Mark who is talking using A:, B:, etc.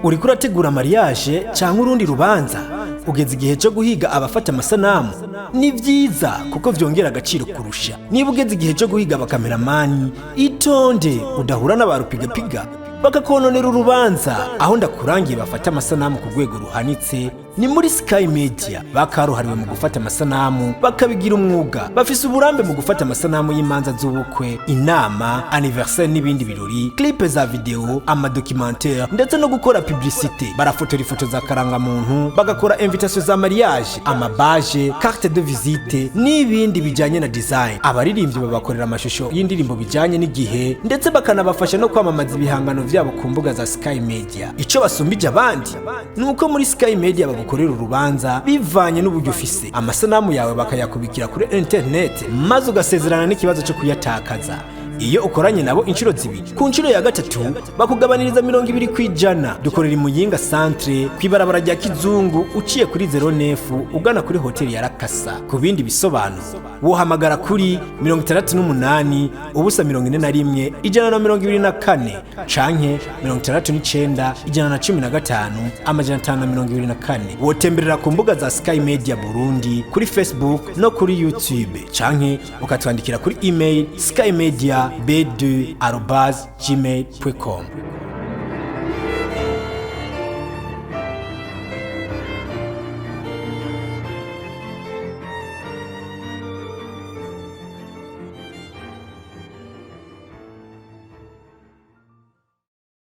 A: Uriko urategura mariage cyangwa urundi rubanza, ugeze igihe cyo guhiga abafata amasanamu? Ni byiza kuko vyongera agaciro kurusha. Niba ugeze igihe cyo guhiga abakameramani, itonde udahura n'abarupigapiga bakakononera urubanza. Aho ndakurangiye bafata amasanamu ku rwego ruhanitse ni muri Sky Media. Bakaruhariwe mu gufata amasanamu, bakabigira umwuga. Bafise uburambe mu gufata amasanamu y'imanza z'ubukwe, inama, anniversaire n'ibindi birori, clip za video, amadocumentaire ndetse no gukora publicité. Barafotora ifoto za karangamuntu, bagakora invitation za mariage, amabaje, carte de visite n'ibindi bijyanye na design. Abaririmbyi babakorera amashusho y'indirimbo bijyanye n'igihe, ndetse bakanabafasha no kwamamaza ibihangano vyabo ku mbuga za Sky Media. Icyo basumbije abandi ni uko muri Sky Media bagukorera urubanza bivanye n'uburyo ufise, amasanamu yawe bakayakubikira kuri internet, maze ugasezerana n'ikibazo cyo kuyatakaza. Iyo ukoranye nabo inshuro zibiri, ku nshuro ya gatatu bakugabaniriza 20%. Dukorera i Muyinga centre, ku ibarabara rya Kizungu, uciye kuri 09 ugana kuri hoteli ya Rakasa. Ku bindi bisobanuro wohamagara kuri 68 0 41 124 canke 69 115 524. Wotemberera ku mbuga za Sky Media Burundi kuri Facebook no kuri YouTube, canke ukatwandikira kuri email skymedia b2@gmail.com.